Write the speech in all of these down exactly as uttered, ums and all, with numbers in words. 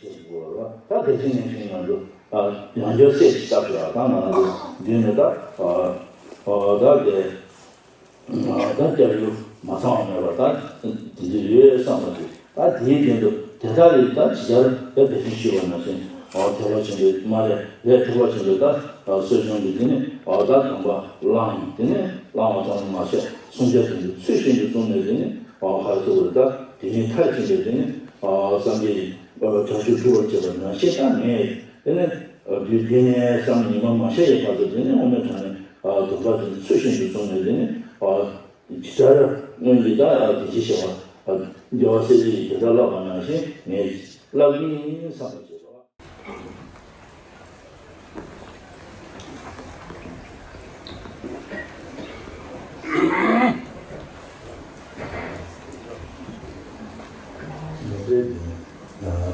བྱེད་དགོས་པ་ད་དེ་བཞིན་ནས་བཞིན་ཡང་འགྲོ། ཡང་བསྐྱར་གསལ་ཞིག་བཏབ་ཤག་ད་ང་རང་ཚོ་མདུན་ནས་ད་ད་དེ་ད་བསྐྱར་ཞུ་མ་ཚང་བ་མེད་པ་ད་དེ་འདྲ་ཡོད་བསམ་པ་ཞིག་ད་དེའི་སྟེང་དུ་དེ་དག་ལས་ད་ཇི་ལྟར་ད་དེ་བཞིན་ཞུས་པ་ནང་བཞིན་ཐེག་པ་ཆེན་པོའི་མ་རེད་ལས་ཐེག་པ་ཆེན་པོའི་ད་གསོ་སྦྱོང་གི་དེ་ནས་ད་དམ་པ་བླངས་དེ་ནས་བླང་བ་ཙམ་མ་ཟད་བསྲུང་བྱ་དེ་ཚུལ་བཞིན་དུ་བསྲུངས་ནས་དེ་ནས་ག་རེ་ཟེར་དགོས་རེད་ད་དེ་ནས་མཐར་ཕྱིན་པའི་དེ་ནས་སངས་རྒྱས་ཀྱི་བྱང་ཆུབ་སྒྲུབ་པར་བྱེད་པ་ནང་བཞིན་ད་ངས་དེ་ནས་དུས་དེ་ནས་བསམ་ཉི་མ་མ་ཤར་བའི་བར་དུ་དེ་ནས་དབུ་མའི་གྲངས་ནས་སྡོམ་པ་དེ་ཚུལ་བཞིན་དུ་བསྲུངས་ནས་དེ་ནས་ཇི་ལྟར་སྔོན་གྱི་ད་དེ་ཅི་ཞེས་པ་རྒྱལ་བ་སྲས་བཅས་ཀྱིས་དེ་ལྟར་བསླབ་པ་ནང་བཞིན་ངས་བསླབ་ཀྱི་ཡིན་བསམ་པ་བྱེད་རོགས།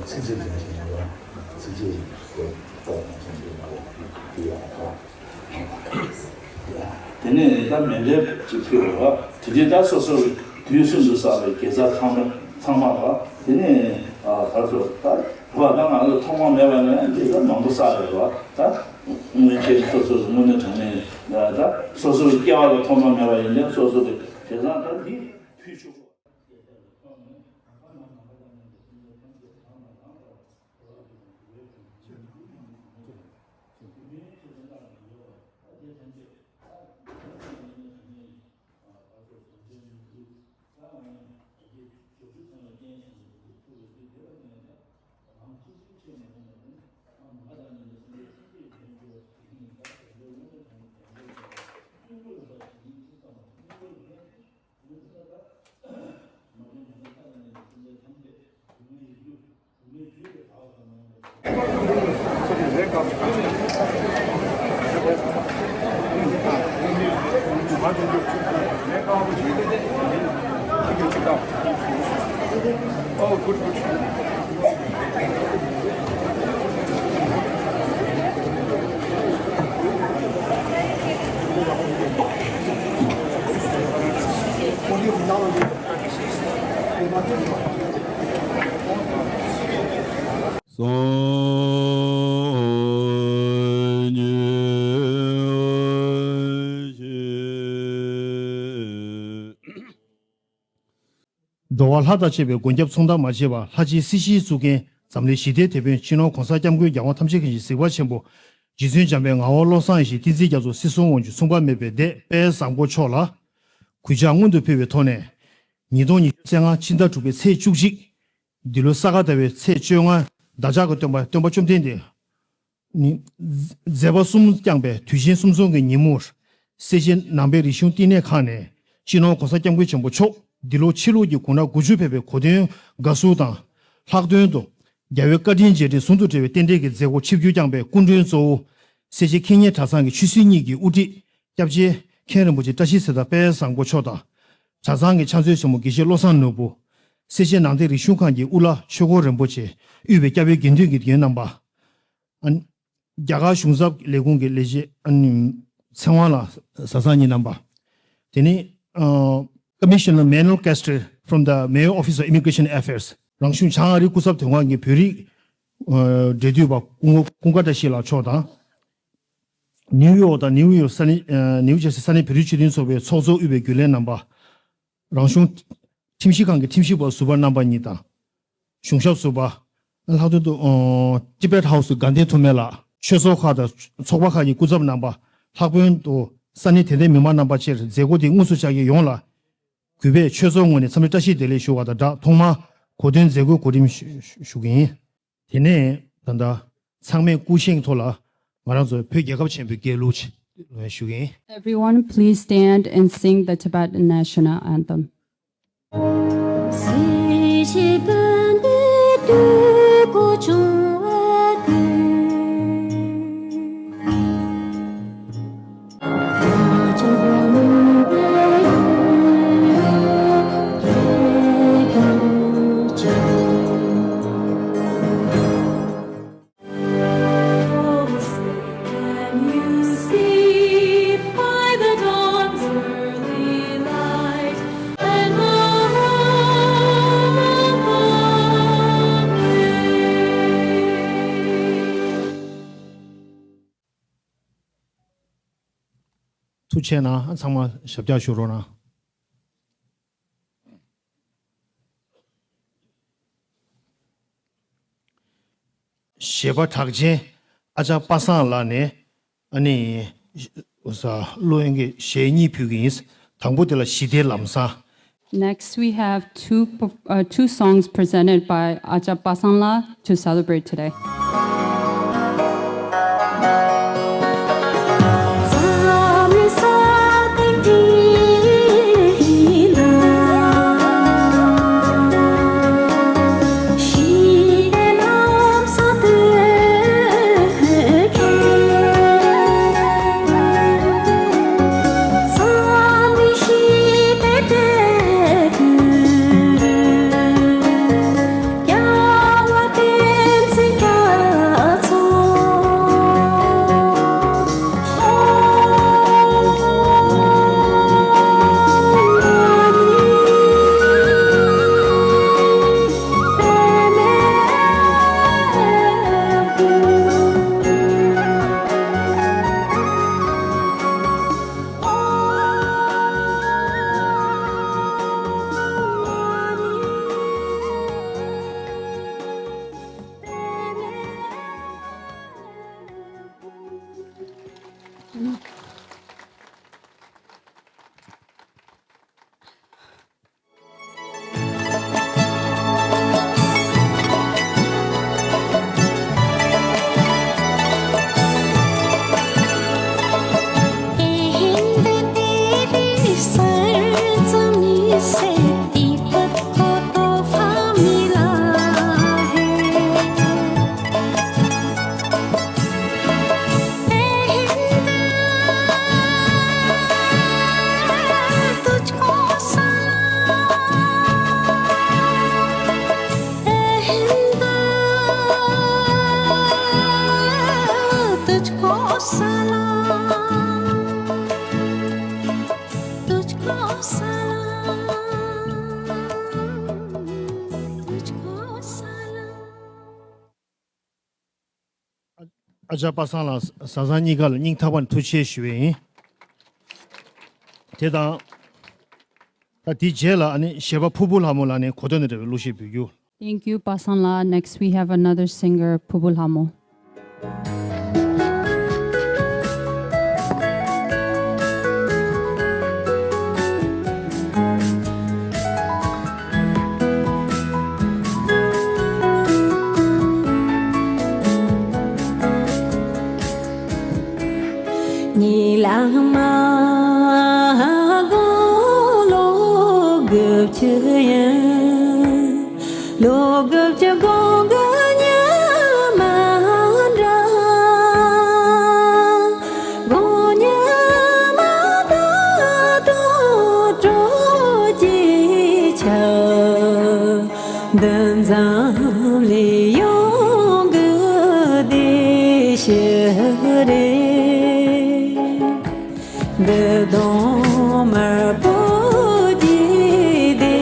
ཚིགས་བཅད་དེ་ནས་ཞེས་པ་ཚིགས་བཅད་ཀྱི་ལྟ་བ་ནང་བཞིན་དུ་མ་རེད་དེ་ཡང་དང་། དེ་ནས་ད་མཎྜལ་ཅིག་ཕུལ་བ། དེ་དུས་ད་སོ་སོ་གི་དུས་གསུམ་དུ་བསགས་པའི་དགེ་རྩ་ཚང་མ་ཚང་མ་བ། དེ་ནས་ཨ་ག་རེ་ཟེར་ད་བ་ད་ང་ཚོ་ཐོག་མ་མེད་པ་ནས་དགེ་རྩ་མང་པོ་བསགས་ཡོད་བ། ད་སྔོན་ཆད་སོ་སོ་གི་དངོས་གནས་དྲང་གནས་ད་སོ་སོ་གི་སྐྱེ་བ་ལ་ཐོག་མ་མེད་པ་ཡིན་ནའི་སོ་སོ་གི་དགེ་རྩ་ད་འདི་ཕུལ་ཆོག་གོ། སང་ཉིན་ཞེས། འགྲོ་བ་ལྷ་དང་བཅས་པའི་མགོན་སྐྱབས་མཚུངས་ཟླ་མ་བརྗེད་པ། ལྷ་རྗེའི་སྲིད་ཞིའི་གཙུག་རྒྱན་འཛམ་གླིང་ཞི་བདེའི་དེད་དཔོན་སྤྱི་ནོར་༸གོང་ས་༸སྐྱབས་མགོན་༸རྒྱལ་དབང་ཐམས་ཅད་མཁྱེན་ཅིང་གཟིགས་པ་ཆེན་པོ། རྗེ་བཙུན་འཇམ་དཔལ་ངག་དབང་བློ་བཟང་ཡེ་ཤེས་བསྟན་འཛིན་རྒྱ་མཚོ་སྲིད་གསུམ་དབང་སྒྱུར་མཚུངས་པ་མེད་པའི་སྡེ་དཔལ་བཟང་པོ་མཆོག་ལ་གུས་ཕྱག་སྔོན་དུ་ཕུལ་བའི་ཐོག་ནས། ཉིས་སྟོང་ཉི་ཤུ་རྩ་ལྔ་ཕྱི་ཟླ་དྲུག་པའི་ཚེས་བཅུ་གཅིག་འདི་ལོའི་ས་ག་ཟླ་བའི་ཚེས་བཅོ་ལྔ་བདག་ཅག་གི་སྟོན་པ་སྟོན་པ་བཅོམ་ལྡན་འདས་ནི། མཛད་པ་གསུམ་བསྐྱངས་པའི་དུས་ཆེན་གསུམ་འཛོམས་ཀྱི་ཉིན་མོར། སེར་བྱེས་ནང་པའི་རིག་གཞུང་བསྟི་གནས་ཁག་ནས་སྤྱི་ནོར་༸གོང་ས་༸སྐྱབས་མགོན་ཆེན་པོ་མཆོག་འདི་ལོ་ཕྱི་ལུགས་ཀྱི་དགུང་གྲངས་དགུ་བཅུ་ཕེབས་པའི་གོ་སྟོན་དགའ་བསུ་དང་། ལྷག་དོན་དུ། རྒྱལ་བའི་བཀའ་དྲིན་རྗེས་དྲན་ཟུང་དུ་འབྲེལ་བའི་རྟེན་འབྲེལ་གྱི་མཛད་སྒོ་ཆིབས་བསྒྱུར་བསྐྱངས་པའི་སྐུ་མགྲོན་གཙོ་བོ། སེར་བྱེས་མཁྱེན་གཉེར་གྲྭ་ཚང་གི་ཆོས་སྲིད་གཉིས་ཀྱི་དབུ་ཁྲིད། སྐྱབས་རྗེ་མཁན་རིན་པོ་ཆེ་བཀྲ་ཤིས་ཚེ་བརྟན་དཔལ་བཟང་པོ་མཆོག་དང་། གྲྭ་ཚང་གི་ཕྱག་མཛོད་ཆེན་མོ་དགེ་བཤེས་བློ་བཟང་ནོར་བུ། སེར་བྱེས་ནང་བསྟན་རིག་གཞུང་ཁང་གི་དབུ་བླ་ཆོས་འཁོར་རིན་པོ་ཆེ་དབུས་པའི་སྐྱབས་ཡུལ་དགེ་འདུན་གྱི་མགོན་རྣམ་པ། ཨ་ནི། རྒྱ་གར་གཞུང་ཚབ་ལས་ཁུངས་ཀྱི་ལས་བྱེད་ཨ་ནི། ཚེ་དབང་ལགས་བཟའ་ཚང་གཉིས་རྣམ་པ། དེ་ནས་ཨ། Commissioner Manuel Castro from the Mayor Office of Immigration Affairs། རང་གཞུང་བྱང་ཨ་རིའི་སྐུ་ཚབ་དོན་ཁང་གི་བོད་རིགས་ཨ། འབྲེལ་མཐུད་པ་ཀུན་ཀུན་དགའ་བཀྲ་ཤིས་ལགས་མཆོག་དང་། ནིའུ་ཡོག་དང་ནིའུ་ཡོག་ས་གནས་ཨ། ནིའུ་ཇར་སི་ས་གནས་བོད་རིགས་སྤྱི་མཐུན་ཚོགས་པའི་ཚོགས་གཙོ་དབུས་པའི་རྒྱུན་ལས་རྣམ་པ། རང་གཞུང་ཁྲིམས་ཞིབ་ཁང་གི་ཁྲིམས་ཞིབ་པ་ཟུར་པ་རྣམ་པ་གཉིས་དང་། གཞུང་ཞབས་ཟུར་པ། ལྷག་དོན་དུ་ཨོ། Tibet House དགའ་ལྡན་ཐོགས་མེད་ལགས། ཆོས་ཚོགས་ཁག་དང་ཚོགས་པ་ཁག་གི་སྐུ་ཚབ་རྣམ་པ། ལྷག་དོན་དུ་ས་གནས་དད་ལྡན་མི་མང་རྣམ་པ་བཅས་མཛད་སྒོ་འདི་དངོས་སུ་བཅར་མཁན་ཡོངས་ལ་གུས་པས་ཆོས་ཚོགས་ངོས་ནས་འཚམས་འདྲི་བཀྲ་ཤིས་བདེ་ལེགས་ཞུ་བ་དང་སྦྲགས་ཐོག་མར་གོ་སྟོན་མཛད་སྒོའི་གོ་རིམ་ཞུ་ཞུ་གི་ཡིན། དེ་ནས་ད་ལྟ་ཚང་མས་སྐུ་བཞེངས་ཐོག་ལ་ང་རང་ཚོའི་བོད་རྒྱལ་ཁབ་ཆེན་པོའི་རྒྱལ་གླུ་ཞུ་གི་ཡིན། Everyone, please stand and sing the Tibetan national anthem. Can you see by the dawn's early light, and the roll of the ཐུགས་རྗེ་གནང་། ཚང་མ་ཞབས་བཀྱག་ཞུ་རོགས་གནང་། གཞས་པ་གྲགས་ཅན་ཨ་ཅག་པ་སངས་ལགས་ནས་ཨ་ནི་ས་སློབ་ཡོན་གྱི་གཞས་གཉིས་ཕུལ་གྱི་ཡིན། དང་པོ་དེ་ལ་ཞི་བདེའི་ལམ་བཟང་། Next, we have two, uh, two songs presented by Acha Pasangla to celebrate today. ཨ་ཅག་པ་སངས་ལགས་བཟའ་ཚང་གཉིས་ཀ་ལ་སྙིང་ཐག་པ་ནས་ཐུགས་རྗེ་ཆེ་ཞུ་བ་ཡིན། དེ་དང་། ད་དེའི་རྗེས་ལ་ཨ་ནི་གཞས་པ་ཕུར་བུ་ལྷ་མོ་ལགས་ནས་གོ་དོན་དང་འབྲེལ་བའི་གླུ་གཞས་འབུལ་རྒྱུ། Thank you, Pasangla. Next, we have another singer, Phubu Lhamo. ཉི་ལ་མ་དགོང་ལོ་དགུ་བཅུ་ཡིན། ལོ་དགུ་བཅུ་དགོང་གི་ཉི་མ་འདྲ། དགོང་ཉི་མ་འདྲ་དུ་དྲོ་སྐྱིད་ཆགས། འདི་འཛམ་གླིང་ཡོངས་ཀྱི་བདེ་སྐྱིད་རེད། འདི་གདོང་དམར་པོ་གི་བདེ་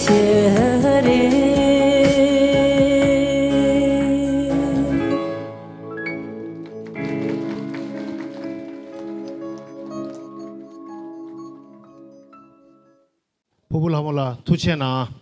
སྐྱིད་རེད། ཕུར་བུ་ལྷ་མོ་ལགས་ཐུགས་རྗེ་གནང་།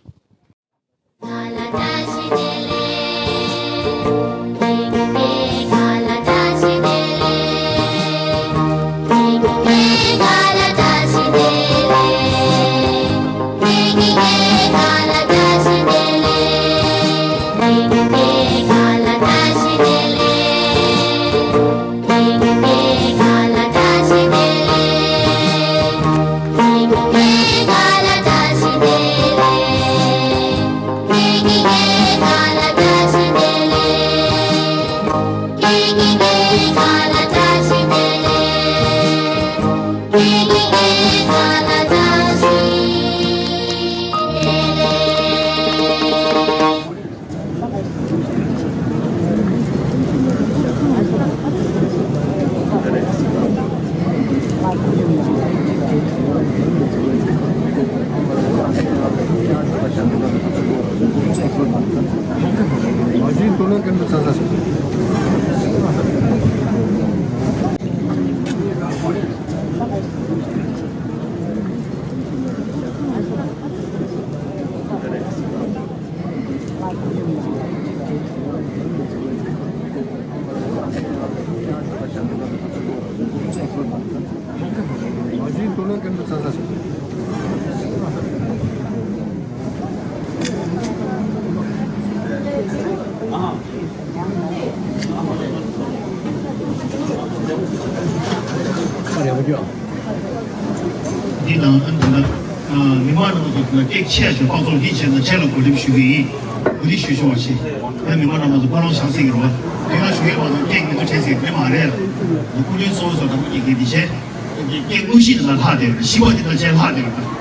འདི་དང་ཨ་ནི་ད་ལྟ་མི་མང་རྣམ་པ་ཚོ་ལ་སྐད་ཆ་ཞིག་སྤགས་ཚོགས་འདི་བྱས་ན་ཁྱེད་ལ་གོ་སྒྲིག་ཞུ་གི་ཡིན། གོ་སྒྲིག་ཞུ་ཆོག་པ་ཞིག་ཡང་མི་མང་རྣམ་པ་ཚོ་སྤོ་ལོང་བྱང་སྲིད་ཀྱི་རོ། དེ་ལ་ཞུ་ཡས་པ་ཚོ་སྐད་མི་ཐུབ་བྲལ་ཟེར་དེ་མ་རེད། སྐུ་མདུན་གཙོ་བོ་ཚོ་དང་པོ་ཀྱི་གི་འདི་བྱས། སྐད་དངོས་གཞི་དེ་ལ་ལྷག་བསྡད་རེད། ཞི་བ་དེ་ལ་བྱས་ལྷག་བསྡད་རེད།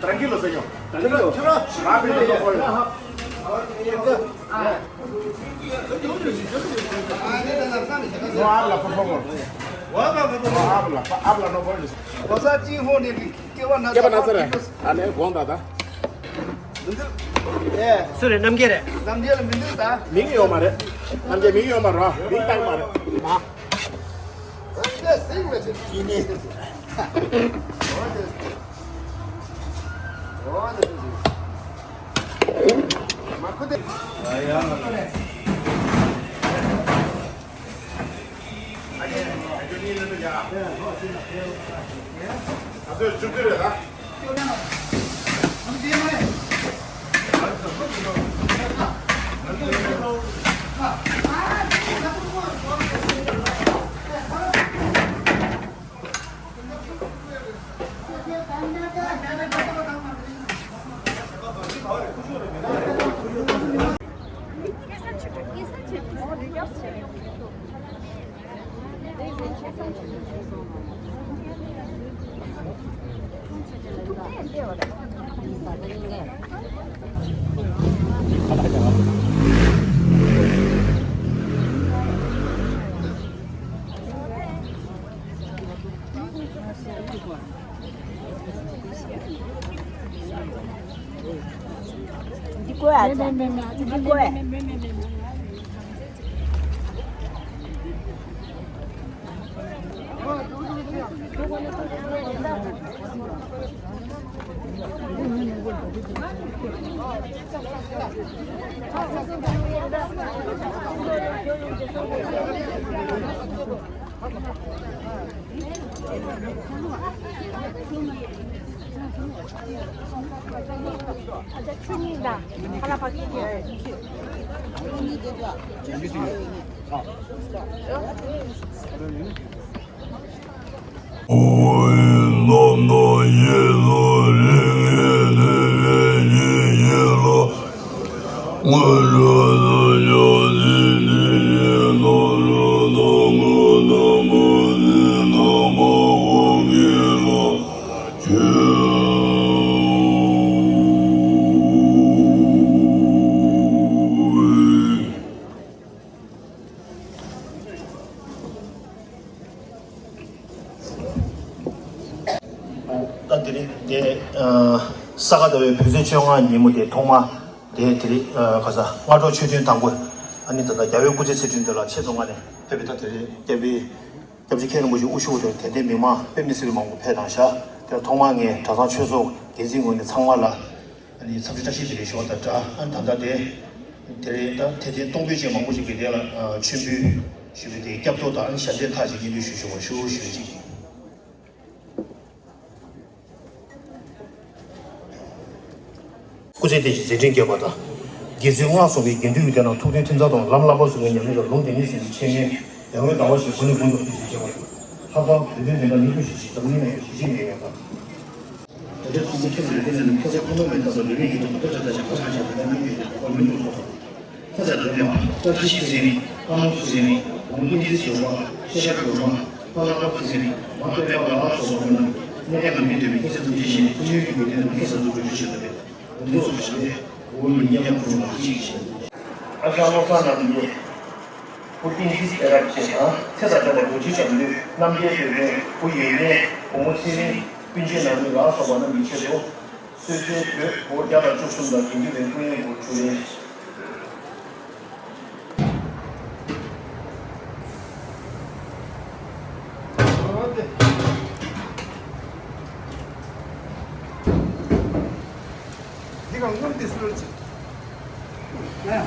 Tranquilo, señor. Tranquilo. Rápido, no puedo. No habla, por favor. No habla, pa- habla, no puedes. Qué van a hacer? Ale, gonda, da. སུ་རེད། རྣམ་རྒྱལ་རེད། རྣམ་རྒྱལ་ལ་མི་འདུག་ད། མིང་ཡོད་མ་རེད། རྣམ་རྒྱལ་མིང་ཡོད་མ་རེད། མིང་བཏགས་མ་རེད། མ། འདི་བཀོལ་ཨ་ཅག་འདི་བཀོལ། ད་དེ་རིང་དེ་ས་ག་ཟླ་བའི་བོད་ཚེས་བཅོ་ལྔ་ཉིན་མོ་དེ་ཐོག་མ་དེ་དེ་རིང་ཁ་ས་སྔ་དྲོ་ཆོས་ཐུན་དང་པོ། ཨ་ནི་ད་ལྟ་རྒྱལ་བའི་སྐུ་ཚེ་ཚེ་ཁྲིད་འདི་ལ་ཆེད་དུ་མངགས་ནས་ཕེབས་པའི་ད་དེ་རིང་སྐྱབས་པའི་སྐྱབས་རྗེ་མཁན་རིན་པོ་ཆེ་དབུ་བཞུགས་དེར་དད་ལྡན་མི་མང་དཔེ་མི་སྲིད་པའི་མང་པོ་ཕེབས་དང་ཤག་དེར་ཐོག་མར་ངས་གྲྭ་ཚང་ཆོས་ཚོགས་འགན་འཛིན་ངོས་ནས་ཚང་མ་ལ་ཨ་ནི་འཚམས་འདྲི་བཀྲ་ཤིས་བདེ་ལེགས་ཞུ་བ་དང་སྦྲགས། ཨ་ནི་ད་ལྟ་དེ་དེ་རིང་ད་དད་ལྡན་སྟོང་དཔོན་ཅན་མང་པོ་ཞིག་གིས་དེ་ལ་མཆོད་འབུལ་ཞུས་པའི་དེ་སྐྱབས་གཏོར་དང་ཨ་ནི་ཞལ་འདེབས་ཁག་ཅིག་སྙན་སྒྲོན་ཞུ་ཞུ་བ་ཞུ་ཞུ་ཅིག་ཡིན། ཚེ་དེ་བཞིན་མཛད་འཕྲིན་རྒྱས་པ་དང་། དགེ་ཚུལ་སྔགས་སོགས་ཀྱི་དགེ་འདུན་གྱི་དེ་ནང་ཐུགས་མཐུན་ཐུན་མཚམས་དང་ལམ་བསླབ་པ་སོགས་ཀྱི་ཉམས་ལེན་ལ་ལུང་བསྟན་ནས་ཟིན་པའི་འཆད་ཉན་ཡང་སྒོས་ཟླ་བ་བཞིན་གོ་ནས་གོང་དུ་འཕེལ་ཞིང་རྒྱས་པ་དང་། ལྷག་པར་དུ་དོན་དེ་འདྲ་མི་འདུག་ཞེས་ཞིག་འཛམ་གླིང་ན་ཡང་ཞི་བྱེད་མེད་ཡོད་པ། དེ་འདྲའི་ཚོགས་འདུ་ཁྱེད་ཚོས་ལུས་རྩལ་ནི་ཁོ་ཚོའི་ཁོ་ནོར་མེད་ལྟ་བུ་ལུས་མེད་ཀྱི་དོན་དུ་ཆ་ཚང་ཞིང་ཁོ་ཚང་ཞིང་དོན་དམ་མི་ཡོད་ཀྱི་དོན་དུ་མི་འདུག་ཚོགས་དང་། ཁ་ཚ་དང་ལྡན་པ་བཀྲ་ཤིས་ཟེར་ནི། ཨ་མ་ཚུ་ཟེར་ནི། འོང་པོ་ཏི་སི་ཡོད་མ། ཤ་ཤ་གི་ཡོད་མ། ཕ་ལ་ལ་ཕུ་ཟེར་ནི། མ་ཐོས་པ་ལ་སོགས་པ་རྣམས་གནས་ཁང་མི་འདོད་པའི་སྐད་ཆ་ཐམས་ཅད་བཤད་ནས་ཐུགས་ཉིད་ཀྱི་དགོས་དོན་ལ་མི་ཁ་ཚ་འདུག་པའི་ཆོས་བཤད་པ་རེད། འོང་པོ་ཚུ་བྱ་བས་འོ་མི་མཉམ་ཁུར་མ་གཅིག་བཤད། ཨ་ཞང་བློ་བཟང་རྣམ་རྒྱལ། བུ་བསྟན་འཛིན་དེ་རབ་ཅེས་དང་ཚེ་དང་ལྡན་པ་རྡོ་རྗེ་འཆང་ལུས་རྣམ་རྒྱལ་དོན་ལྡན་བུ་ཡོན་ཏན་བུ་མོ་ཚེ་རིང་སྤུན་མཆེད་ནང་མི་ལ་སོགས་པ་རྣམས་ཀྱི་ཆེད་དུ། གསོལ་ཇའི་དོད་སྒོར་བརྒྱ་དང་བཅུ་གསུམ་དང་དགེ་འདུན་པའི་སྐུ་ཡོན་སྒོར་བཅུ་ལེན། འདི་ག་སྔོན་དེ་སུ་ལ་ཅིག་ད་ང་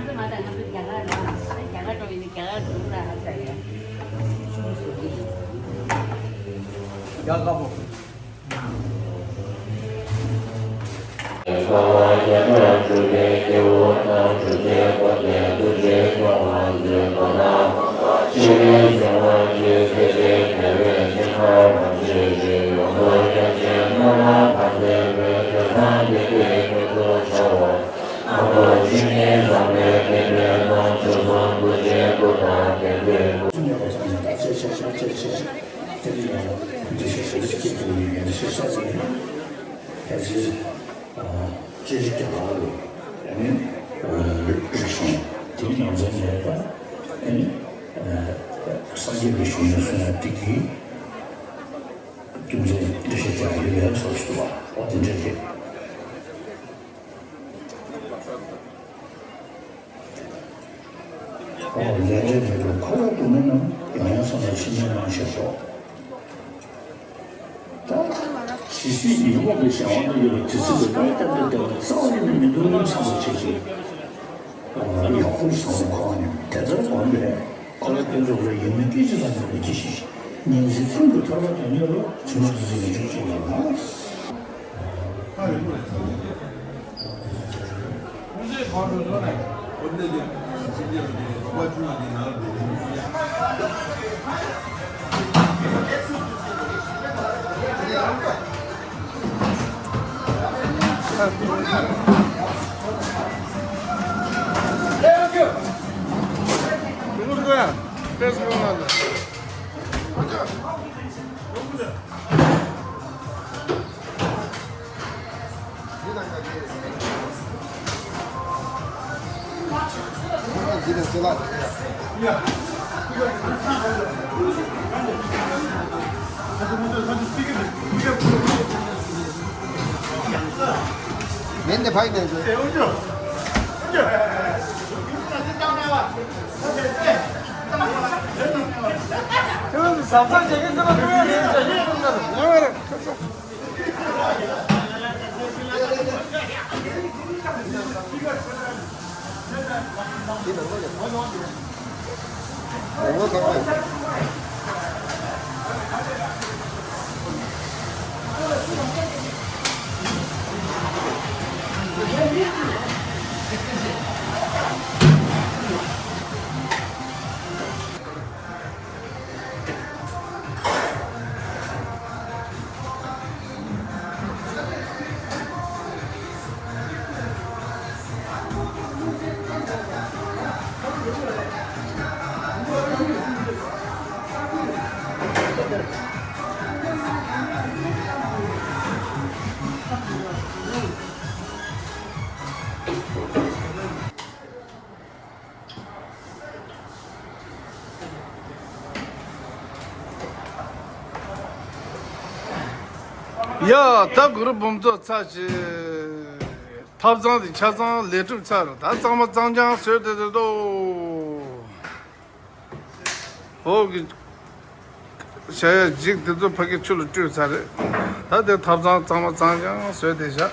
ཚོ་མ་དང་ང་ཚོ་རྒྱ་གར་ལ་རྒྱ་གར་འགྲོ་ཡིན་རྒྱ་གར་འགྲོ་ས་ཧ་ས་ཡ། རྒྱ་དཀར་པོ། ཕལ་ཆེར་ཅི་རིགས་ཀྱི་བར་ལ་ནི་རིག་གཞུང་དེའི་ནང་ཚན་མེད་པ་ནི་སངས་རྒྱས་པའི་གཞུང་ནས་གསུངས་ཡ་དེ་གིས་རྒྱུ་མཚན་འགྲེལ་བཤད་རྒྱག་གི་ཡོད་ལབ་སོགས་ཞིག་འདུག་བ། འོ་དེ་འདྲ་རེད། ཨོ་ལས་འབྲས་མེད་པར་འཁོར་བའི་སྡུག་བསྔལ་རྣམས་ཡང་ཡང་བསམ་པར་ཕྱིར་མི་སྣང་ཞེས་སོ། ད་ཇི་སྲིད་ཉོན་མོངས་པའི་གཞན་དབང་དུ་ཡོད་པའི་དུས་ཚོད་དུ་ལྟ་བ་ལྟ་བུའི་བདེ་བ་རྩ་བ་ཉིད་ནས་མི་འདུག་བསམ་པར་བྱེད་ཅིང་། ཡག་པོ་བསམ་པའི་ཁོང་ནི་དེ་ལྟར་བསྒོམས་པས་འཁོར་བའི་དཔེ་མཛོད་ལ་ཡུལ་མིན་སྐད་ཅིག་ལ་མེད་པའི་སྐྱེ་ཤི་ཞིང་ཉིན་མཚན་ཀུན་ཏུ་ཐར་པ་དོན་གཉེར་བ་ཇི་མ་ཇི་བཞིན་ཡིད་འཇུག་ཅིང་ཡོད་ལ། མེད་འདི་ཕ་ཡི་ནས་འཇོག་ཡ། ད་གུ་རུ་འབུམ་ཚོགས་ཚར་ཅིག་ཐབ་ཚང་དེ་ཆ་ཚང་ལས་གྲུབ་ཚར། ད་གཙང་མ་གཙང་རྐྱང་བཟོས་ཏེ་དེ་དོ། འོག་གི་བྱ་ཡ་འཇིག་དེ་ཚོ་ཕ་གི་ཆུ་ལ་བཀྲུས་ཚར་རེད། ད་དེ་ཐབ་ཚང་གཙང་མ་གཙང་རྐྱང་བཟོས་ཏེ་བཞག